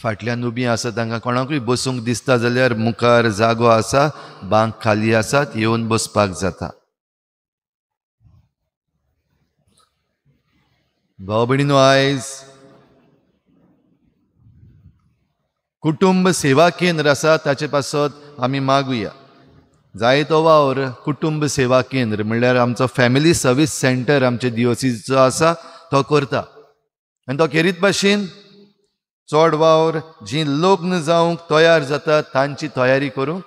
फाटल्यान उबी आसा तांकां कोणाकूय बसूंक दिसता जाल्यार मुखार जागो आसा, बांक खाली आसात, येवन बसपाक जाता। भाव भयणीनो, आयज कुटुंब सेवा केंद्र आसा ताचे पासत आमी मागुया। जायतो वावर कुटुंब सेवा केंद्र म्हणल्यार आमचो फॅमिली सर्वीस सेंटर आमचे दिओसीचो आसा तो करता आनी तो केरीत भाशेन चड वावर जी लग्न जावंक तयार जाता तांची तयारी करूंक,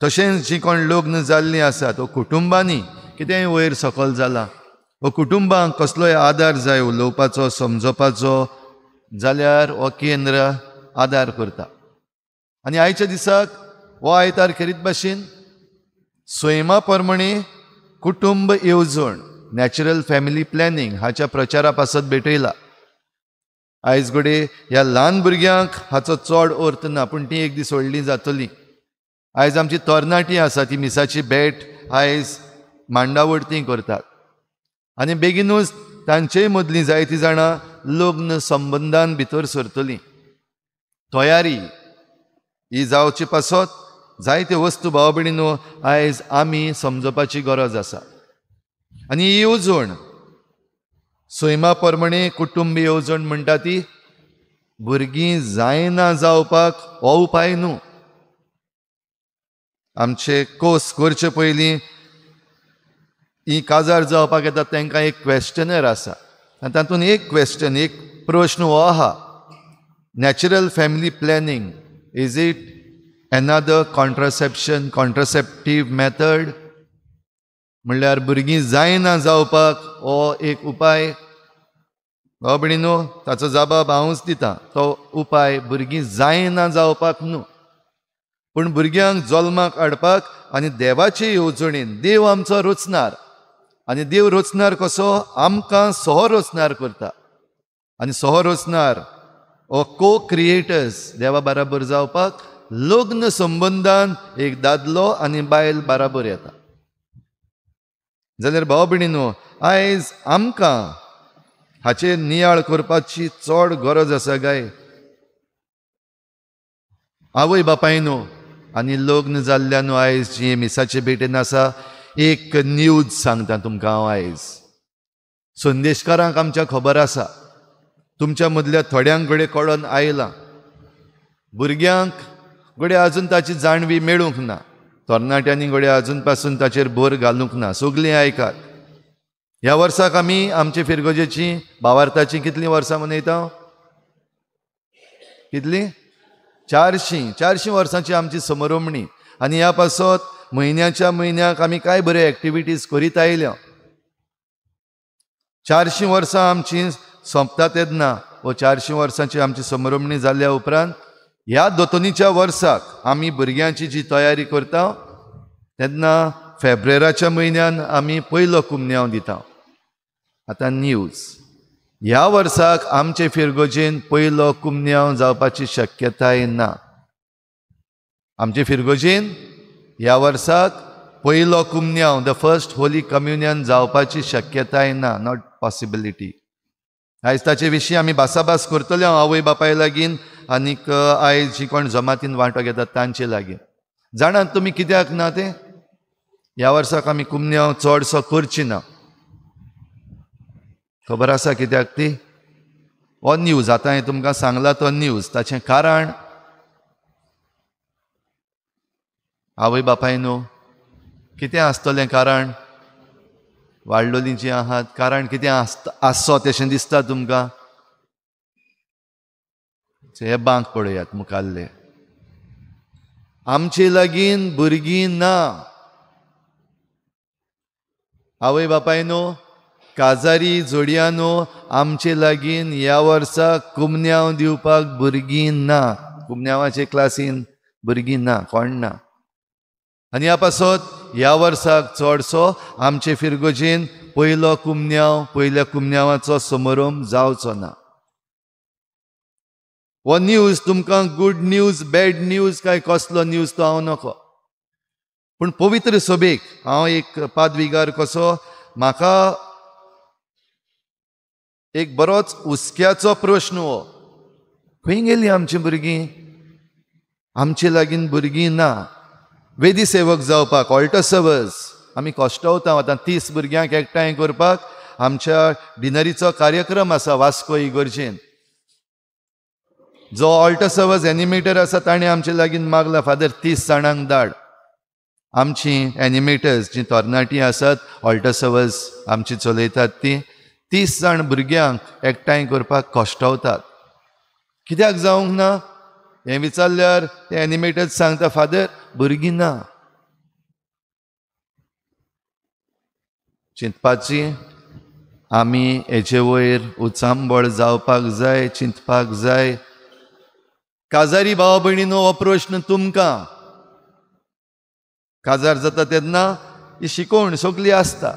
तशेंच जी कोण लग्न जाल्लीं आसा तो कुटुंबांनी कितेंय वयर सकल जालां वो कुटुंबांक कसलोय आदार जाय उलोवपाचो समजोवपाचो जाल्यार हो केंद्र आदार करता। आनी आयच्या दिसाक हो आयतार खेरीत भाशेन सैमा प्रमाणे कुटुंब येवजण नॅचरल फॅमिली प्लॅनिंग हाच्या प्रचारा पासत भेटयला। आयज घडये ह्या ल्हान भुरग्यांक हाचो चड अर्थ ना, पूण ती एक दीस व्हडली जातली। आयज आमची तरणाटी आसा ती मिसाची भेट आयज मांडावडती करतात आनी बेगीनूच तांचे मदलीं जायतीं जाणां लग्न संबंदान भितर सरतलीं। तयारी ही जावचे पासत जायते वस्तू भाव भयणीनो आयज आमी समजपाची गरज आसा। आनी ही येवजण सैमा प्रमाणे कुटुंब येवजण म्हणटा ती भुरगीं जायना जावपाक हो उपाय न्हू। आमचे कोस करचे पयलीं ही काजार जावपाक येता तांकां एक क्वेश्चनर आसा आनी तातूंत एक क्वेश्चन, एक प्रश्न हो आहा, natural family planning is it another contraception contraceptive method? म्हणल्यार भुरगीं जायना जावपाक हो एक उपाय। भाव भयणीनो, ताचो जबाब हांवूच दिता, तो उपाय भुरगीं जायना जावपाक न्हू, पूण भुरग्यांक जल्माक हाडपाक आनी देवाचे येवजणेन देव आमचो रचणार आनी देव रचणार कसो आमकां सह रचणार करता आनी सह रचणार हो को क्रिएटर्स देवा बराबर जावपाक लग्न संबंदान एक दादलो आनी बायल बराबर येता। जाल्यार भाव भयणीनो, आयज आमकां हाचेर नियाळ करपाची चड गरज आसा गाय। आवय बापायनो आनी लग्न जाल्ल्यानो आयज जी मिसाचे भेटेन आसा एक न्यूज सांगता तुमकां हांव आयज। संदेशकारांक आमच्या खबर आसा, तुमच्या मदल्या थोड्यांक घडये कळोन आयलां, भुरग्यांक घडये आजून ताची जाणवी मेळूंक ना, तरणाट्यांनी घडये आजून पासून ताचेर भर घालूंक ना। सगळीं आयकात, ह्या वर्साक आमी आमचे फिरगोजेची भावार्थाची कितलीं वर्सां मनयता? कितलीं? 400 वर्सांची आमची समरोमणी आनी ह्या पासत म्हयन्याच्या म्हयन्याक आमी कांय बऱ्यो एक्टिविटीज करीत आयल्या। 400 वर्सां आमची सोंपता तेन्ना वो 400 वर्सांची आमची समरोमणी जाल्ल्या उपरांत ह्या दोतोनीच्या वर्साक आमी भुरग्यांची जी तयारी करता तेन्ना फेब्रेराच्या म्हयन्यान आमी पयलो कुमन्यांव दिता। आतां न्यूज, ह्या वर्साक आमचे फिरगोजेन पयलो कुमन्यांव जावपाची शक्यताय ना। आमचे फिरगोजेन ह्या वर्साक पयलो कुमन्यांव, the first Holi communion जावपाची शक्यताय ना, not possibility. आयज ताचे विशीं आमी भासाभास करतले हांव आवय बापाय लागीं आनीक आयज जी कोण जमातीन वांटो घेतात तांचे लागीं। जाणात तुमी कित्याक ना तें? ह्या वर्साक आमी कुमन्यांव चडसो करची ना। खबर आसा कित्याक ती? हो न्यूज आतां हांवें तुमकां सांगला तो न्यूज, ताचें कारण आवय बापायनो कितें आसतलें कारण? वाडलोलीं जीं आहात कारण कितें आसचो तेशें दिसता तुमकां? हे बांक पळयात मुखाल्ले, आमचे लागीं भुरगीं ना। आवय बापायनो, काजारी जोडयानो, आमचे लागीं ह्या वर्सा कुमन्यांव दिवपाक भुरगीं ना। कुमन्यांवाचे क्लासीन भुरगीं ना, कोण ना। आनी ह्या पासत ह्या वर्साक चडसो आमचे फिरगोजेन पयलो कुमन्यांव, पयल्या कुमन्यांवाचो समारोप जावचो ना। हो न्यूज तुमकां गुड न्यूज, बॅड न्यूज काय कसलो न्यूज तो हांव नको, पूण पवित्र सभेक हांव एक पादविगार कसो म्हाका एक बरोच हुस्क्याचो प्रश्न हो। खंय गेलीं आमचीं भुरगीं? आमचे लागीं भुरगीं ना. वेदी सेवक जावपाक ऑल्टर सर्वर्स आमी कश्टवता. आतां 30 भुरग्यांक एकठांय करपाक आमच्या डिनरीचो कार्यक्रम आसा वास्को इगर्जेन. जो ऑल्टर सर्वर्स एनिमेटर आसा ताणें आमचे लागीं मागला, फादर 30 जाणांक धाड. आमची एनिमेटर्स जी तरणाटीं आसात ऑल्टर सर्वर्स आमची चलयतात ती 30 जाण भुरग्यांक एकठांय करपाक कश्टवतात. कित्याक जावंक ना हें विचारल्यार ते एनिमेटर्स सांगता, फादर भुरगीं ना. चिंतपाची आमी हेचे वयर उचांबळ जावपाक जाय, चिंतपाक जाय. काजारी भाव भयणीनो, हो प्रश्न तुमकां. काजार जाता तेन्ना ही शिकवण सगली आसता.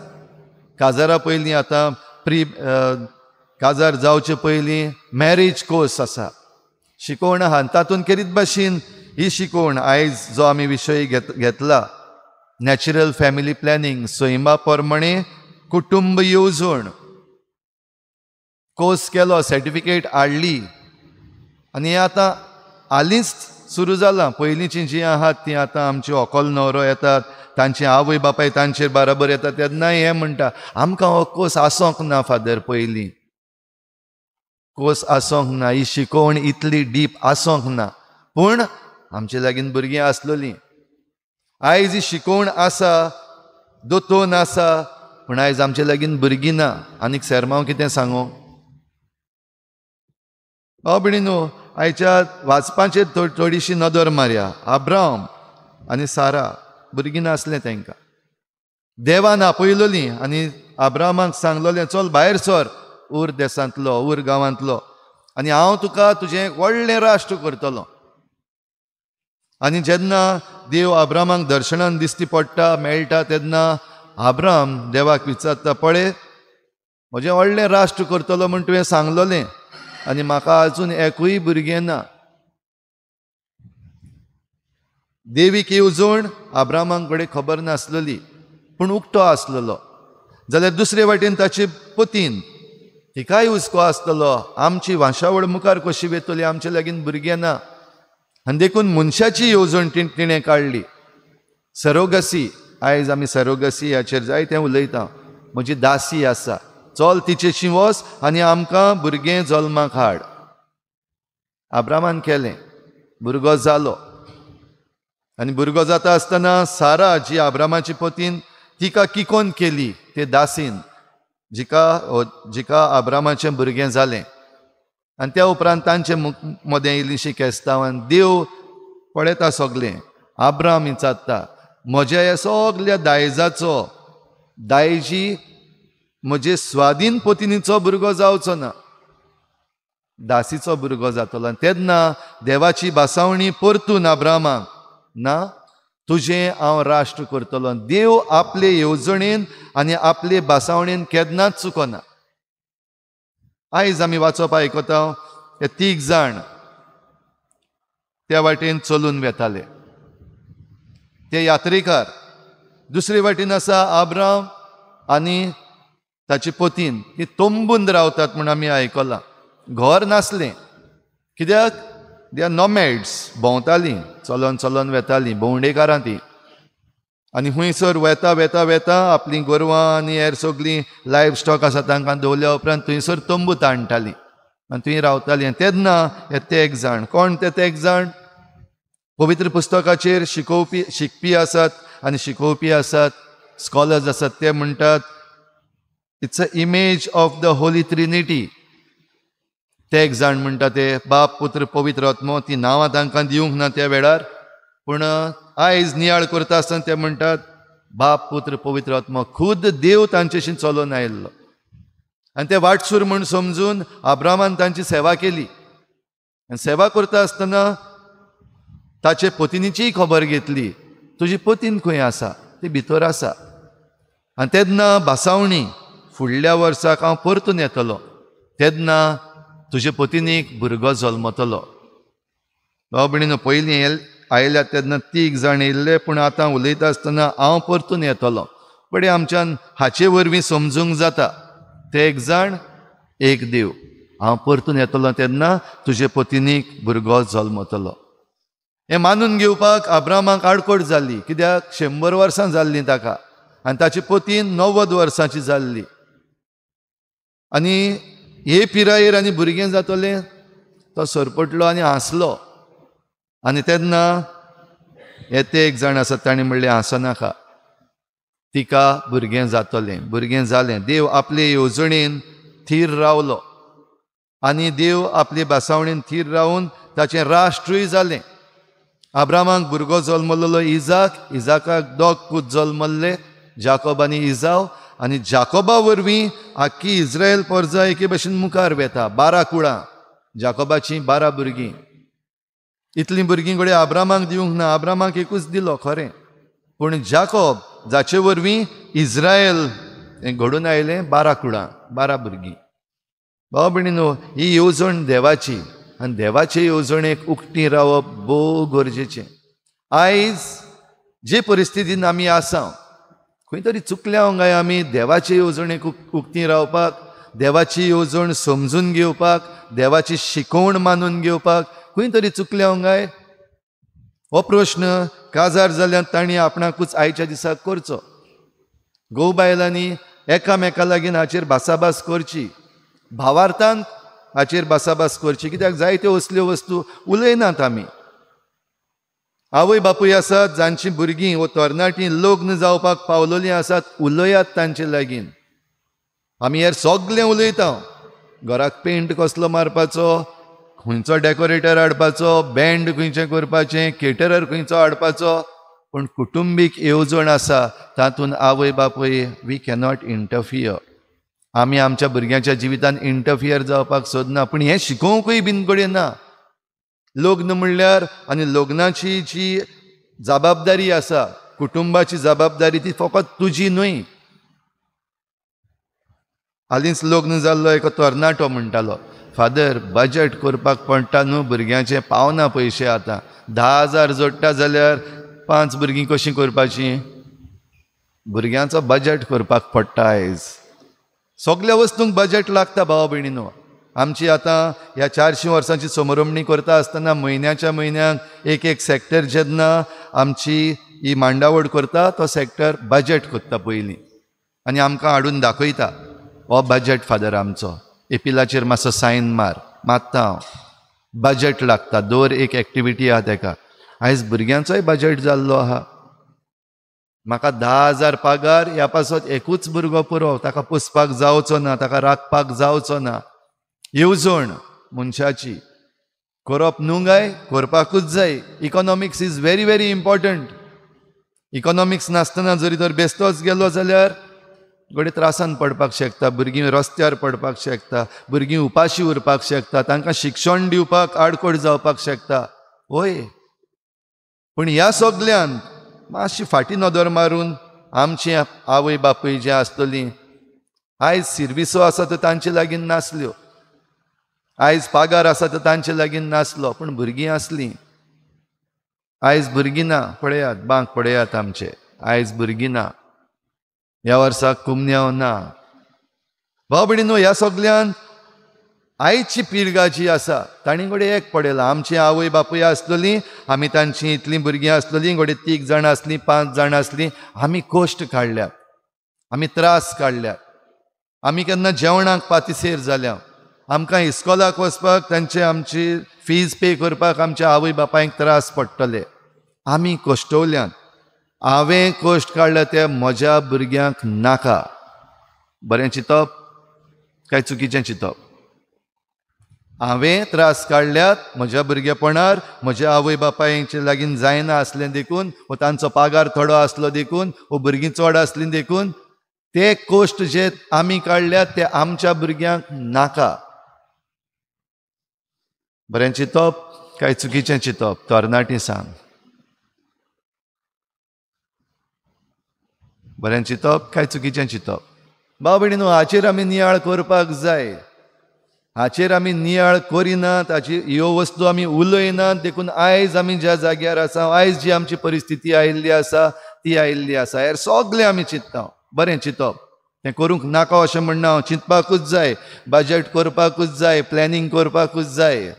काजारा पयलीं आतां काजार जावचे पयलीं मॅरेज कोर्स आसा, शिकवण आहा. तातूंत केरीत भाशेन ही शिकवण आयज जो आमी विशय घेतला नॅचरल फॅमिली प्लॅनिंग, सैमा प्रमाणे कुटुंब येवजण, कोर्स केलो, सर्टिफिकेट हाडली आनी हें आतां हालींच सुरू जालां. पयलींचीं जीं आहात तीं आतां आमची व्हंकल न्हवरो येतात, तांची आवय बापाय तांचेर बराबर येतात तेन्नाय हें म्हणटा, आमकां हो कोर्स आसोंक ना फादर, पयलीं कोर्स आसोंक ना, ही शिकवण इतली डीप आसोंक ना. पूण आमचे लागीं भुरगीं आसलोलीं. आयज ही शिकवण आसा, दोतोन आसा, पूण आयज आमचे लागीं भुरगीं ना. आनीक सेरमांव कितें सांगू? भाव भयणीनो, आयच्या वाचपाचेर थोडीशी नदर मारया. आब्राम आनी सारा भुरगीं नासलें तांकां. देवान आपयलोलीं आनी आब्रामाक सांगलोलें, चल भायर सर उर देसांतलो, उर गांवांतलो, आनी हांव तुका तुजें व्हडलें राष्ट्र करतलो. आनी जेन्ना देव आब्रामाक दर्शनान दिश्टी पडटा, मेळटा, तेन्ना आब्राम देवाक विचारता, पळय म्हजें व्हडलें राष्ट्र करतलो म्हूण तुवें सांगलोलें आनी म्हाका अजून एकूय भुरगें ना. देवीक येवजण आब्रामाक कडेन खबर नासलेली, पूण उक्तो आसलेलो. जाल्यार दुसरे वाटेन ताचे पतीन तिकाय हुस्को आसतलो, आमची वांशावळ मुखार कशी वेतली, आमचे लागीं भुरगें ना. आनी देखून मनशाची येवजण तिणें काडली, सरोगसी. आयज आमी सरोगसी हाचेर जायतें उलयता. म्हजी दासी आसा, चल तिचेशी वच आनी आमकां भुरगें जल्माक हाड. आब्रामान केलें, भुरगो जालो. आनी भुरगो जाता आसतना सारा जी आब्रामाची पतीन तिका किकोन केली ते दासीन, जिका जिका आब्रामाचें भुरगें जालें. आनी त्या उपरांत तांचे मदें इल्लीशी केस्तांवान. देव पळयता सगलें. आब्राम विचारता, म्हज्या ह्या सगल्या दायजाचो दायजी म्हजे स्वाधीन पतिनीचो भुरगो जावचो ना, दासीचो भुरगो जातलो. आनी तेन्ना देवाची भासावणी परतून आब्रामाक, ना तुजें हांव राष्ट्र करतलो. देव आपले येवजणेन आनी आपले भासावणेन केन्नाच चुकना. आयज आमी वाचप आयकता, ते 3 जाण त्या वाटेन चलून वेताले, ते यात्रेकार. दुसरे वाटेन आसा आब्राम आनी ताची पतीन, ती तंबून रावतात म्हूण आमी आयकलां. घर नासलें, कित्याक they are nomads, भोंवतालीं, चलोन चलोन वेतालीं, भोंवडेकारां ती. आनी हुंयसर वेता वेता वेता आपलीं गोरवां आनी हेर सगळीं लायव स्टॉक आसा तांकां दवरल्या उपरांत थंयसर तंबू ताणटालीं आनी थंय रावतालीं. आनी तेन्ना हे 3 जाण, कोण ते 3 जाण? पवित्र पुस्तकाचेर शिकोवपी शिकपी आसात आनी शिकोवपी आसात, स्कॉलर्स आसात, ते म्हणटात it's a image of the holy trinity. 3 जाण म्हणटा ते बाप, पुत्र, पवित्र आत्मो. ती नांवां तांकां दिवंक ना त्या वेळार, पूण आयज नियाळ करता आसतना ते म्हणटात बाप, पुत्र, पवित्र आत्मो, खुद देव तांचेशी चलोवन आयिल्लो. आनी ते वाटसूर म्हूण समजून आब्रामान तांची सेवा केली. आनी सेवा करता आसतना ताचे पतिनीचीय खबर घेतली, तुजी पतीन खंय आसा? ती भितर आसा. आनी तेन्ना भासावणी, फुडल्या वर्साक हांव परतून येतलो, तेन्ना तुजे पतिनीक भुरगो जल्मतलो. भाव भयणीनो, पयलीं आयल्या तेन्ना 3 जाण येयल्ले, पूण आतां उलयता आसतना हांव परतून येतलो. बरें, आमच्यान हाचे वरवीं समजूंक जाता, 3 जाण एक देव. हांव परतून येतलो तेन्ना तुजे पतिनीक भुरगो जल्मतलो. हें मानून घेवपाक अब्रामाक आडखळ जाल्ली, कित्याक 100 वर्सां जाल्लीं ताका आनी ताची पतीन 90 वर्सांची जाल्ली आनी हे पिरायेर आनी भुरगें जातलें. तो सरपटलो आनी हांसलो. आनी तेन्ना हे ते एक जाण आसात ताणें म्हणलें हांसनाका, तिका भुरगें जातलें. भुरगें जालें. देव आपले येवजणेन थीर रावलो आनी देव आपले भासावणेन थीर रावन ताचें राष्ट्रूय जालें. अब्रामाक भुरगो जल्मलेलो इजाक, इजाकाक दोग पूत जल्मल्ले, जाकोब आनी इजाव. आनी जाकोबा वरवीं आख्खी इस्रायल परजा एके भशेन मुखार वेता. 12 कुळां, जाकोबाचीं 12 भुरगीं. इतलीं भुरगीं घडये अब्रामाक दिवंक ना, अब्रामाक एकूच दिलो खरें, पूण जाकोब जाचे वरवीं इस्रायल हें घडून आयलें, 12 कुळां, 12 भुरगीं. भाव भयणीनो, ही येवजण देवाची आनी देवाचे येवजणेक उक्ती रावप भोव गरजेचें. आयज जे परिस्थितीन आमी आसा, खंय तरी चुकल्या काय आमी देवाचे येवजणेक उक्ती रावपाक, देवाची येवजण समजून घेवपाक, देवाची शिकवण मानून घेवपाक खंय तरी चुकल्या काय? हो प्रश्न काजार जाल्यार तांणी आपणाकूच आयच्या दिसाक करचो. घोव बायलांनी एकामेका लागीं हाचेर भासाभास करची, भावार्थान हाचेर भासाभास करची, कित्याक जायत्यो असल्यो वस्तू उलयनात आमी. आवय बापूय आसात जांची भुरगीं वो तरणाटीं लग्न जावपाक पावलेलीं आसात, उलयात तांचे लागीं. आमी हेर सगळें उलयता, घराक पेंट कसलो मारपाचो, खंयचो डेकोरेटर हाडपाचो, बँड खंयचें करपाचें, केटरर खंयचो हाडपाचो, पूण कुटुंबीक येवजण आसा तातूंत आवय बापूय we cannot interfere. आमी आमच्या भुरग्यांच्या जिवितान इंटरफियर जावपाक सोदना, पूण हें शिकोवंकूय बीन कडेन ना. लग्न म्हणल्यार आनी लग्नाची जी जबाबदारी आसा, कुटुंबाची जबाबदारी ती फकत तुजी न्हय. हालींच लग्न जाल्लो एक तरणाटो म्हणटालो, फादर बजट करपाक पडटा न्हू, भुरग्यांचे पावना पयशे, आतां 10,000 जोडटा जाल्यार 5 भुरगीं कशीं करपाचीं? भुरग्यांचो बजट करपाक पडटा. आयज सगल्या वस्तूंक बजट लागता भाव भयणीनो. आमची आतां ह्या 400 वर्सांची समरमणी करता आसतना म्हयन्याच्या म्हयन्याक एक एक सेक्टर जेन्ना आमची ही मांडावळ करता, तो सेक्टर बजट करता पयलीं आनी आमकां हाडून दाखयता, हो बजट फादर आमचो, एपिलाचेर मातसो सायन मार, मारता हांव. बजट लागता, दर एक एक्टिविटी आहा तेका. आयज भुरग्यांचोय बजट जाल्लो आहा. म्हाका 10,000 पगार, ह्या पासत एकूच भुरगो पुरो, ताका पोसपाक जावचो ना, ताका राखपाक जावचो ना. येवजण मनशाची करप न्हू काय, करपाकूच जाय. Economics is very very important. Economics नासतना जरी तर बेस्तोच गेलो जाल्यार घडये त्रासान पडपाक शकता, भुरगीं रस्त्यार पडपाक शकता, भुरगीं उपाशी उरपाक शकता, तांकां शिक्षण दिवपाक आडखळ जावपाक शकता. हय, पूण ह्या सगल्यान मातशी फाटी नदर मारून आमची आवय बापूय जे आसतलीं, आयज सिर्विसो आसा त्यो तांचे लागीं नासल्यो, आयज पागार आसा तो तांचे लागीं नासलो, पूण भुरगीं आसलीं. आयज भुरगीं ना, पळयात बांक पळयात आमचे, आयज भुरगीं ना, ह्या वर्साक कुमन्यांव ना. भाव भयणीनो, ह्या सगल्यान आयची पिळगा जी आसा तांणी घडये एक पडयलां. आमची आवय बापूय आसलेलीं, आमी तांची इतलीं भुरगीं आसलेलीं, घडये 3 जाणां आसलीं, 5 जाणां आसलीं, आमी कश्ट काडल्यात, आमी त्रास काडल्यात, आमी केन्ना जेवणाक पातिसेर जाल्या, आमकां इस्कोलाक वचपाक तांचे आमची फीज पे करपाक आमच्या आवय बापायक त्रास पडटले, आमी कश्टवल्यात. हांवें कश्ट काडल्या ते म्हज्या भुरग्यांक नाका. बरें चिंतप काय चुकीचें चिंतप? हांवें त्रास काडल्यात म्हज्या भुरगेपणार, म्हज्या आवय बापायचे लागीं जायना आसलें देखून, वो तांचो पागार थोडो आसलो देखून, वो भुरगीं चड आसलीं देखून, ते कश्ट जे आमी काडल्यात ते आमच्या भुरग्यांक नाका. बरें चिंतप काय चुकीचें चिंतप? तरणाटी सांग, बरें चिंतप काय चुकीचें चिंतप? भाव भयणीनो, हाचेर आमी नियाळ करपाक जाय. हाचेर आमी नियाळ करिनात, हाची ह्यो वस्तू आमी उलयनात, देखून आयज आमी ज्या जाग्यार आसा, आयज जी आमची परिस्थिती आयिल्ली आसा ती आयिल्ली आसा. हेर सगळें आमी चिंतता. बरें चिंतप, तें करूंक नाका अशें म्हणना हांव, चिंतपाकूच जाय, बजट करपाकूच जाय, प्लॅनिंग करपाकूच जाय.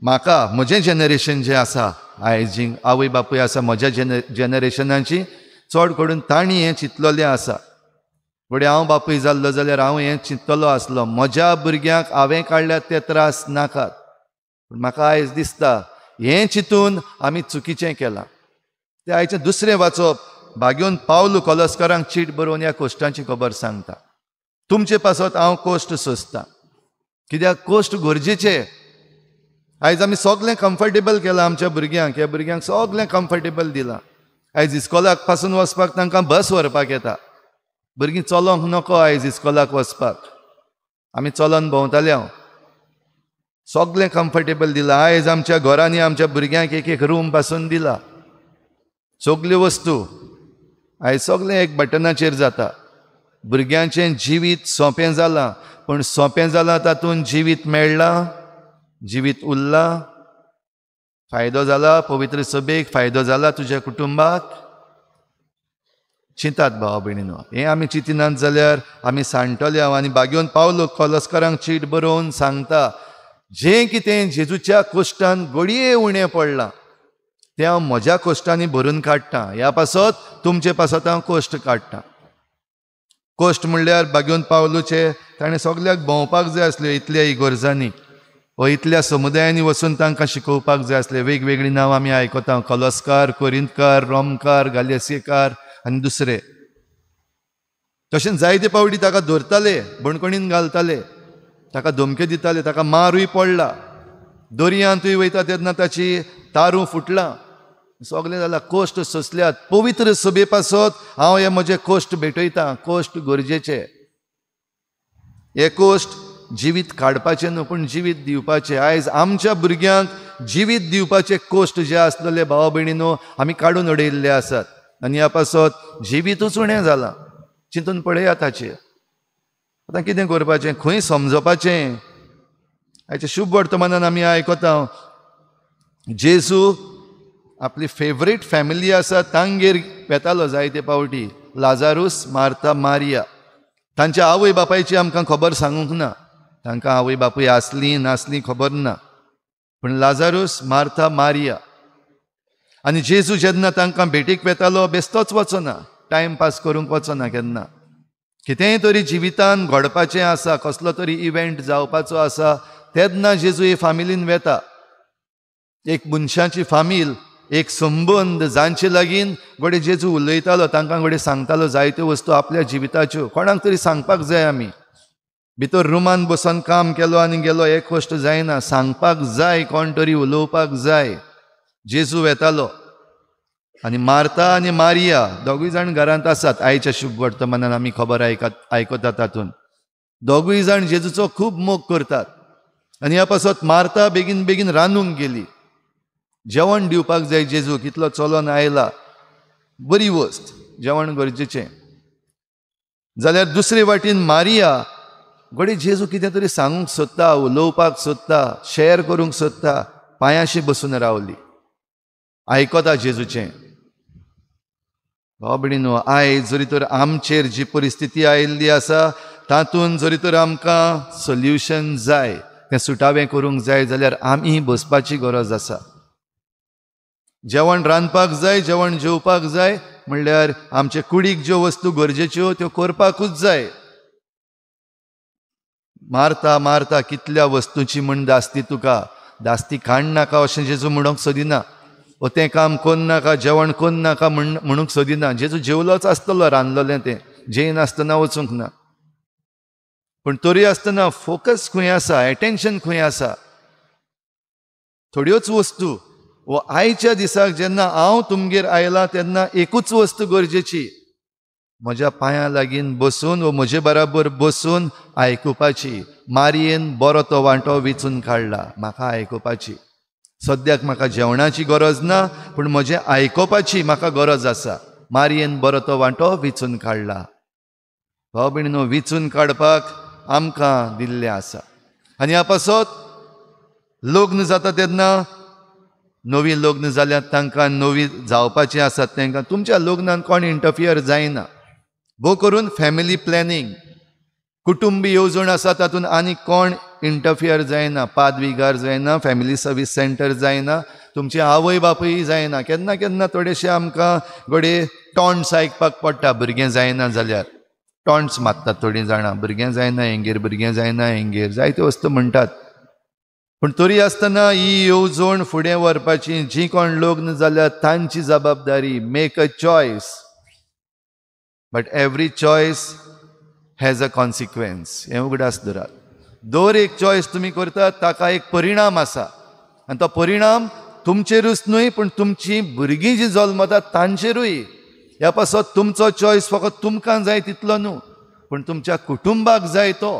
म्हाका म्हजें जनरेशन जें आसा आयज, जी आवय बापूय आसा म्हज्या जनरेशनाची, चड करून तांणी हें चिंतलेलें आसा. घडये हांव बापूय जाल्लो जाल्यार हांव हें चिंततलो आसलो, म्हज्या भुरग्यांक हांवें काडल्यात ते त्रास नाकात. पूण म्हाका आयज दिसता हें चिंतून आमी चुकीचें केलां. तें आयचें दुसरें वाचप भाग्योन पावलू कोलस्करांक चीट बरोवन ह्या कोश्टांची खबर सांगता. तुमचे पासत हांव कोश्ट सोंसतां, कित्याक कोश्ट गरजेचे. आयज आमी सगळें कम्फर्टेबल केलां आमच्या भुरग्यांक, ह्या भुरग्यांक सगळें कम्फर्टेबल दिलां. आयज इस्कोलाक पासून वचपाक तांकां बस व्हरपाक येता. भुरगीं चलोंक नको आयज इस्कोलाक वचपाक, आमी चलोन भोंवताले. हांव सगळें कम्फर्टेबल दिलां. आयज आमच्या घरांनी आमच्या भुरग्यांक एक एक रूम पासून दिला, सगल्यो वस्तू आयज सगळें एक बटनाचेर जाता. भुरग्यांचें जिवीत सोंपें जालां, पूण सोंपें जालां तातूंत जिवीत मेळ्ळां, जिवीत उरलां, फायदो जाला पवित्र सभेक, फायदो जाला तुज्या कुटुंबाक. चिंतात भावा भयणीनो, हें आमी चिंतिनात जाल्यार आमी सांडटले हांव. आनी भाग्योन पावलो कोलस्करांक चीट बरोवन सांगता, जें कितें जेजूच्या कोश्टान घडये उणें पडलां तें हांव म्हज्या कोश्टांनी भरून काडटां. ह्या पासत तुमचे पासत हांव कोश्ट काडटां. कोश्ट म्हणल्यार भाग्योन पावलूचे ताणें सगल्याक भोंवपाक जाय आसल्यो इतल्या इगोर्जांनी वा इतल्या समुदायांनी वचून तांकां शिकोवपाक जाय आसलें. वेगवेगळीं नांवां आमी आयकता, कलस्कार, कोरिंतकार, रोमकार, गालेसीकार आनी दुसरे. तशेंच जायते पावटी ताका धरताले, बणकणीन घालताले, ताका धमक्यो दिताले, ताका मारूय पडला. दर्यांतूय वयता तेन्ना ताची तारूं फुटलां, सगळें जालां. कोश्ट सोंसल्यात. पवित्र सभे पासत हांव हे म्हजे कोश्ट भेटयतां. कोश्ट गरजेचे, हे कोश्ट जिवीत काडपाचें न्हू पूण जिवीत दिवपाचें. आयज आमच्या भुरग्यांक जिवीत दिवपाचे कोश्ट जे आसलेले भावा भयणीनो आमी काडून उडयल्ले आसात आनी ह्या पासत जिवीतूच उणें जालां. चिंतून पळयात ताचेर. आतां कितें करपाचें, खंय समजपाचें? आयच्या शुभ वर्तमानान आमी आयकता जेजू आपली फेवरेट फॅमिली आसा तांगेर वेतालो जायते पावटी, लाजारूस, मार्था, मारिया. तांच्या आवय बापायची आमकां खबर सांगूंक ना, तांकां आवय बापूय आसली नासली खबर ना, पूण लाजारूस, मार्था, मारिया. आनी जेजू जेन्ना तांकां भेटीक वेतालो बेस्तोच वचना, टायम पास करूंक वचना केन्ना. कितेंय तरी जिवितान घडपाचें आसा, कसलो तरी इव्हेंट जावपाचो आसा तेन्ना जेजू हे फामिलीन वेता. एक मनशाची फामील, एक संबंद जांचे लागीं घडये जेजू उलयतालो, तांकां घडये सांगतालो जायत्यो वस्तू आपल्या जिविताच्यो. कोणाक तरी सांगपाक जाय. आमी भितर रुमान बसून काम केलो आनी गेलो एक गोश्ट जायना, सांगपाक जाय, कोण तरी उलोवपाक जाय. जेजू वेतालो आनी मार्था आनी मारिया दोगूय जाण घरांत आसात. आयच्या शुभ वर्तमानान आमी खबर आयकतात तातूंत दोगूय जाण जेजूचो खूब मोग करतात. आनी ह्या पासत मार्था बेगीन बेगीन रांदूंक गेली, जेवण दिवपाक जाय जेजूक, इतलो चलोन आयला, बरी वस्त, जेवण गरजेचें. जाल्यार दुसरे वाटेन मारिया घडये जेजू कितें तरी सांगूंक सोदता, उलोवपाक सोदता, शेअर करूंक सोदता, पांयाशी बसून रावली, आयकता जेजूचें. भाव भयणीनो, आयज जरी तर आमचेर जी परिस्थिती आयिल्ली आसा तातूंत जरी तर आमकां सोल्युशन जाय, तें सुटावें करूंक जाय जाल्यार आमी बसपाची गरज आसा. जेवण रांदपाक जाय, जेवण जेवपाक जाय म्हणल्यार आमचे कुडीक ज्यो वस्तू गरजेच्यो त्यो करपाकूच जाय. मारता मारता कितल्या वस्तूची म्हण दास्ती तुका, दास्ती काड नाका अशें जेजू म्हणूंक सोदिना, ओ तें काम कोन्न नाका, जेवण कोन्न नाका म्हणूंक सोदिना. जेजू जेवलोच आसतलो, रांदलोलें तें, जेयनासतना वचूंक ना, पूण तरी आसतना फोकस खंय आसा, एटेन्शन खंय आसा? थोड्योच वस्तू. वो आयच्या दिसाक जेन्ना हांव तुमगेर आयला तेन्ना एकूच वस्तू गरजेची, म्हज्या पांयां लागीं बसून वो म्हजे बराबर बसून आयकुपाची. मारयेन बरो तो वांटो विचून काडला, म्हाका आयकुपाची. सद्याक म्हाका जेवणाची गरज ना, पूण म्हजें आयकुपाची म्हाका गरज आसा. मारयेन बरो तो वांटो विचून काडला. भाव भयणीनो, विचून काडपाक आमकां दिल्लें आसा. आनी ह्या पासत लग्न जाता तेन्ना नवी लग्न जाल्यार तांकां, नवी जावपाचीं आसात तांकां, तुमच्या लग्नान कोण इंटरफियर जायना. भोव करून फॅमिली प्लॅनिंग, कुटुंब येवजण आसा तातूंत आनी कोण इंटरफियर जायना, पादविगार जायना, फॅमिली सर्वीस सेंटर जायना, तुमचे आवय बापूय जायना. केन्ना केन्ना थोडेशे आमकां घडये टॉन्ट्स आयकपाक पडटा, भुरगें जायना जाल्यार टॉन्ट्स मारतात थोडीं जाणां, भुरगें जायना हेंगेर, भुरगें जायना हेंगेर, जायत्यो वस्तू म्हणटात. पूण तरी आसतना ही येवजण फुडें व्हरपाची जी कोण लग्न जाल्यार तांची जबाबदारी. Make a choice, but every choice has a consequence. हें उगडास धरात. दर एक चॉयस तुमी करतात ताका एक परिणाम आसा, आनी तो परिणाम तुमचेरूच न्हय पूण तुमची भुरगीं जीं जल्मतात तांचेरूय. ह्या पासत तुमचो चॉयस फकत तुमकां जाय तितलो न्हू, पूण तुमच्या कुटुंबाक जाय तो.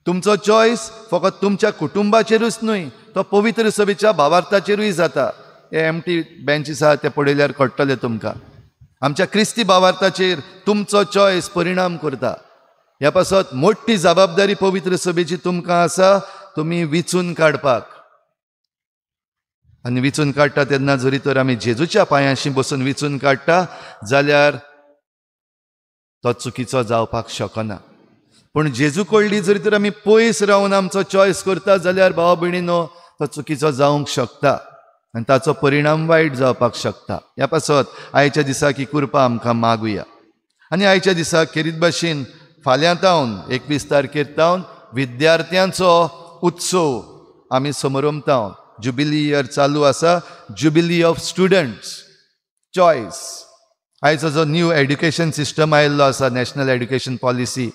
तुमचो चॉयस फकत तुमच्या कुटुंबाचेरूच न्हय, तो पवित्र सभेच्या भावार्थाचेरूय जाता. हे एमटी बेंचीस आहा ते पळयल्यार कळटलें तुमकां. आमच्या क्रिस्ती भावार्थाचेर तुमचो चॉयस परिणाम करता. ह्या पासत मोठी जबाबदारी पवित्र सभेची तुमकां आसा, तुमी विचून काडपाक. आनी विचून काडटा तेन्ना जरी तर आमी जेजूच्या पांयांशी बसून विचून काडटा जाल्यार तो चुकीचो जावपाक शकना. पूण जेजू कडली जरी तर आमी पयस रावन आमचो चॉयस करता जाल्यार भाव भयणीनो तो चुकीचो जावंक शकता आनी ताचो परिणाम वायट जावपाक शकता. ह्या पासत आयच्या दिसाक ही कृपा आमकां मागुया. आनी आयच्या दिसाक खेरीत भाशेन फाल्यां तावन 21 तारखेर तावन विद्यार्थ्यांचो उत्सव आमी समारंभता. जुबिली इयर चालू आसा, जुबिली ऑफ स्टुडंट्स चॉयस. आयचो जो न्यू एड्युकेशन सिस्टम आयिल्लो आसा, national education policy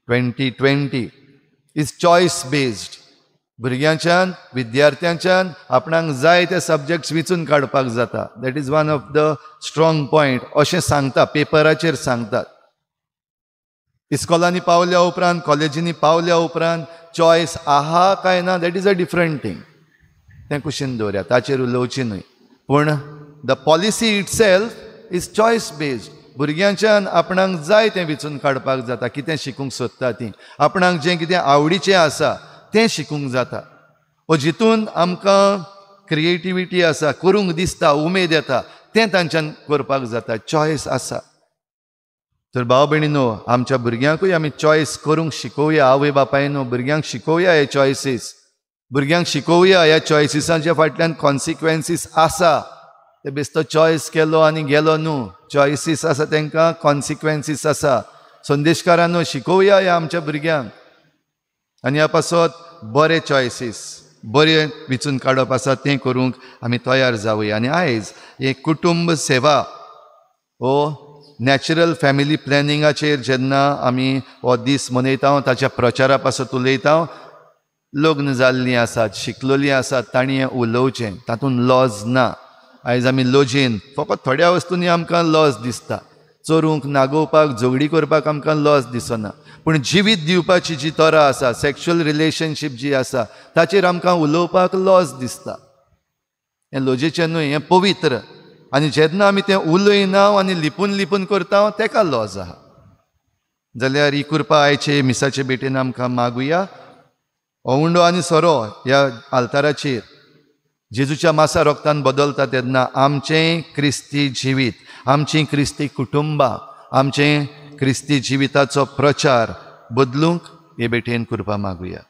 2020 is choice based. भुरग्यांच्यान विद्यार्थ्यांच्यान आपणाक जाय ते सब्जेक्ट्स विचून काडपाक जाता. That is one of the strong point अशें सांगता, पेपराचेर सांगतात. इस्कॉलांनी पावल्या उपरांत, कॉलेजींनी पावल्या उपरांत चॉयस आहा काय ना that is a different thing, तें कुशीन दवरया, ताचेर उलोवची न्हय. पूण the policy itself is choice based. भुरग्यांच्यान आपणाक जाय तें विचून काडपाक जाता, कितें शिकूंक सोदता तीं, आपणाक जें कितें आवडीचें आसा तें शिकूंक जाता. ओ जितून आमकां क्रिएटिविटी आसा, करूंक दिसता, उमेद येता, तें तांच्यान करपाक जाता, चॉयस आसा. तर भाव भयणीनो, आमच्या भुरग्यांकूय आमी चॉयस करूंक शिकोवया. आवय बापायनो भुरग्यांक शिकोवया हे चॉयसीस, भुरग्यांक शिकोवया ह्या चॉयसिसांच्या फाटल्यान कॉन्सिक्वेन्सीस आसा. ते बेस्तो चॉयस केलो आनी गेलो न्हू, चॉयसीस आसा तांकां कॉन्सिक्वेन्सीस आसा. संदेशकारांनो शिकोवया ह्या आमच्या भुरग्यांक आनी ह्या पासत बरे चॉयसीस, बरे विचून काडप आसा तें करूंक आमी तयार जावया. आनी आयज हे कुटुंब सेवा हो नॅचरल फॅमिली प्लॅनिंगाचेर जेन्ना आमी हो दीस मनयता, ताच्या प्रचारा पासत उलयता, लग्न जाल्लीं आसात, शिकलेलीं आसात, तांणी हें उलोवचें, तातूंत लॉज ना. आयज आमी लजेन फकत थोड्या वस्तूंनी आमकां लॉज दिसता, चोरूंक, नागोवपाक, झगडी करपाक आमकां लॉज दिसना, पूण जिवीत दिवपाची जी तरा आसा, सॅक्शुअल रिलेशनशीप जी आसा, ताचेर आमकां उलोवपाक लॉज दिसता. हें लजेचें न्हय, हें पवित्र. आनी जेन्ना आमी तें उलयना आनी लिपून लिपून करता तेका लॉज आहा. जाल्यार ही कृपा आयचे मिसाचे भेटेन आमकां मागुया. ओंवडो आनी सोरो ह्या आल्ताराचेर जेजूच्या मासा रोगतान बदलता तेन्ना आमचें क्रिस्ती जिवीत, आमचीं क्रिस्ती कुटुंबां, आमचें क्रिस्ती जिविताचो प्रचार बदलूंक हे भेटेन कृपा मागुया.